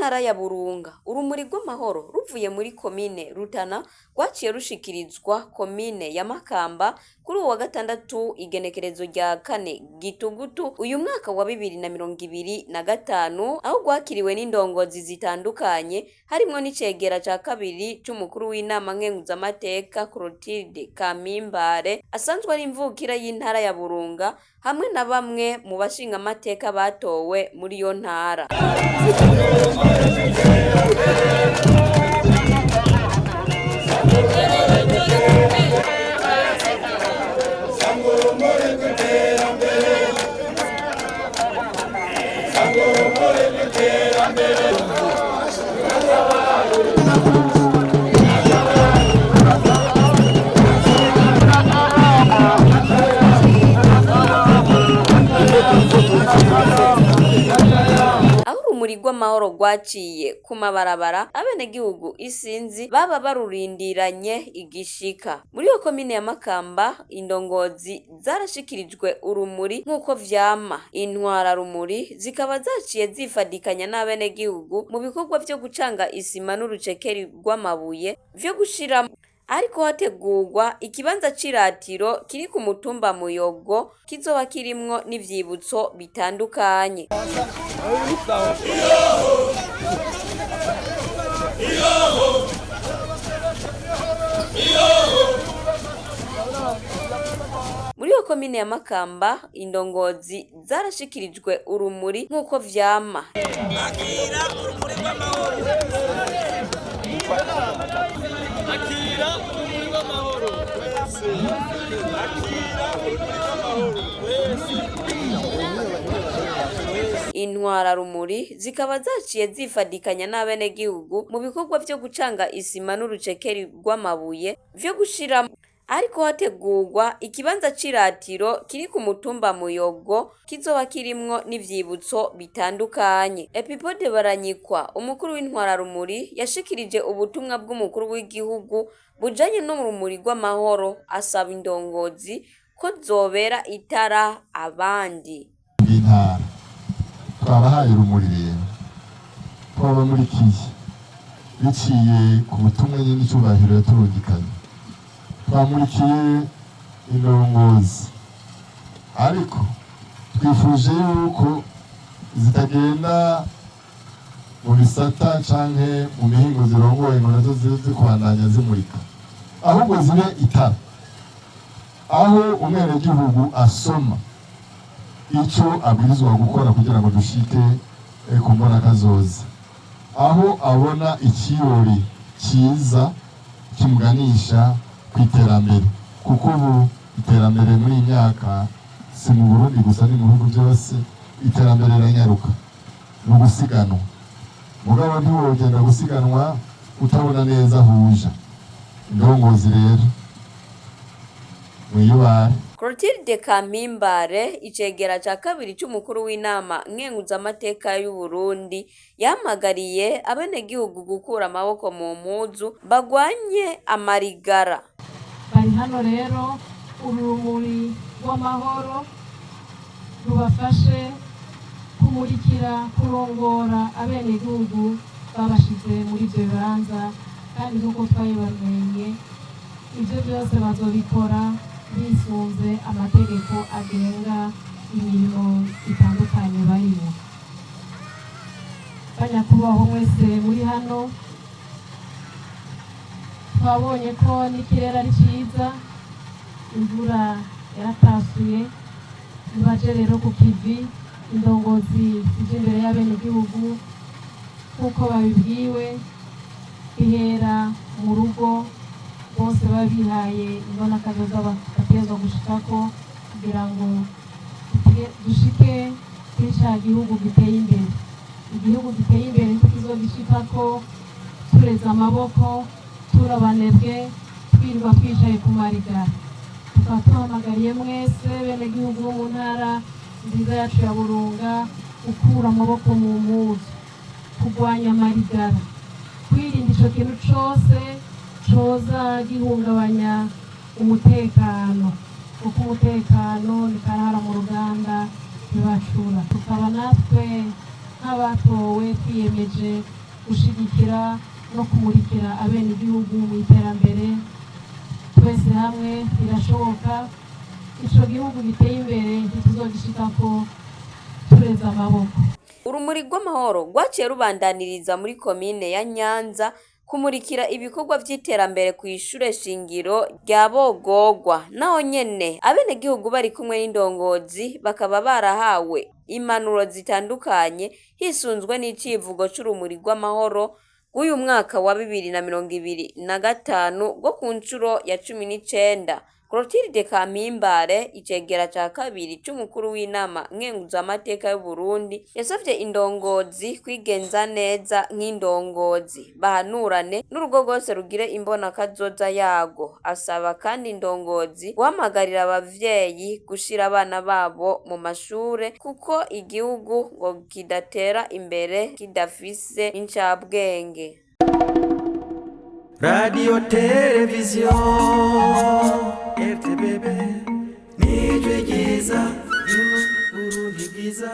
ntara ya Burunga, urumuri rw'amahoro ruvuye muri komine Rutana rwaciye rushikirizwa komine ya Makamba kuri uwu wa gatandatu, igenekerezo rya 4 Gitugutu uyu mwaka wa 2025, aho rwakiriwe n'indongozi zitandukanye, harimwo n'icegera ca kabiri c'umukuru w'inama nkenguzamateka Clotilde Kamimbare, asanzwe ari imvukira y'intara ya Burunga, hamwe na bamwe mu bashingamateka batowe muri iyo ntara. Aho urumuri rw'amahoro rwaciye ku mabarabara, abenegihugu isinzi baba barurindiranye igishika. Muri iyo komine ya Makamba, indongozi zarashikirijwe urumuri nk'uko vyama. Intwararumuri zikaba zaciye zifadikanya n'abenegihugu mu bikorwa vyo gucanga isima n'urucekeri rw'amabuye vyo gushira ariko hategurwa ikibanza c'iratiro kiri ku mutumba Muyogo, kizoba kirimwo n'ivyibutso bitandukanye. Muri iyo komine ya Makamba, indongozi zarashikirijwe urumuri nk'uko vyama. Akira urumuri rw'amahoro. Akira urumuri rw'amahoro. Akira urumuri rw'amahoro. Intwararumuri zikaba zaciye zifadikanya n'abenegihugu mu bikorwa vyo gucanga isima n'urucekeri rw'amabuye vyo gushira ariko hategurwa ikibanza c'iratiro kiri ku mutumba Muyogo, kizoba kirimwo n'ivyibutso bitandukanye. Epipode Baranyikwa, umukuru w'intwararumuri, yashikirije ubutumwa bw'umukuru w'igihugu bujanye n'urumuri rw'amahoro, asaba indongozi ko zobera itara abandi. Bw'intara twabahaye urumuri rero, twabamurikiye biciye ku butumwa nyine icyubahiro yaturungikanye. Twamurikiye indongozi, ariko twifuje yuko zitagenda mu bisata canke mu mihingo zirongoye ngo nazo zize zikubandanya zimurika, ahubwo zibe itara aho umwenegihugu asoma icyo abwirizwa gukora kugira ngo dushike ku mbonakazoza, aho abona ikirori cyiza kimuganisha ku iterambere, kuko ubu iterambere muri iyi myaka si mu Burundi gusa, ni mu bihugu byose. Iterambere riranyaruka, ni ugusiganwa. Mugabo ntiwogenda gusiganwa utabona neza aho uja. Indongozi rero mwiyubare. Clotilde Kampimbare, icegera ca kabiri c'umukuru w'inama nkenguzamateka y'u Burundi, yahamagariye abenegihugu gukura amaboko mu mpuzu bagwanye amarigara. Bari hano rero, urumuri rw'amahoro rubafashe kumurikira, kurongora abenegihugu babashize muri ibyo bibanza. Kandi nk'uko twabibamenye, ibyo byose bazobikora bisunze amategeko agenga imirimo itandukanye barimo. Banyakubahwa mwese muri hano, twabonye ko n'ikirere ari cyiza, imvura yaratasuye. Nibaje rero ku kivi, indongozi zije imbere y'abenegihugu nk'uko babibwiwe. Bihera mu rugo, bose baba bihaye imbonakazoza bategerezwa gushikako kugira ngo dushike kuri ca gihugu giteye imbere. Igihugu giteye imbere ntituzogishikako tureze amaboko, turabanebwe, twirirwa twicaye ku marigara. Tukaba tuhamagariye mwese benegihugu bo mu ntara nziza yacu ya Burunga gukura amaboko mu mpuzu, kurwanya amarigara, kwirinda ico kintu cose coza gihungabanya umutekano, kuko umutekano ni karahara mu ruganda ntibacura. Tukaba natwe. Nk'abatowe twiyemeje gushigikira no kumurikira abenegihugu mu iterambere. Twese hamwe birashoboka. Ico gihugu giteye imbere ntituzogishikako tureze amaboko. Urumuri rw'amahoro rwaciye rubandaniriza muri komine ya Nyanza kumurikira ibikorwa vy'iterambere kw'ishure shingiro rya Bogorwa. Naho nyene abenegihugu bari kumwe n'indongozi bakaba barahawe impanuro zitandukanye hisunzwe n'icivugo c'urumuri rw'amahoro rw'uyu mwaka wa 2025 rwo ku ncuro ya 19. Clotilde Kampimbare, icegera ca kabiri c'umukuru w'inama nkenguzamateka y'Uburundi, yasavye indongozi kwigenza neza nk'indongozi, bahanurane n'urugo rwose rugire imbonakazoza yarwo. Asaba kandi indongozi guhamagarira abavyeyi gushira abana babo mu mashure kuko igihugu ngo kidatera imbere kidafise incabwenge. Radio Television RTBB, nijwi ryiza ry'Uburundi bwiza.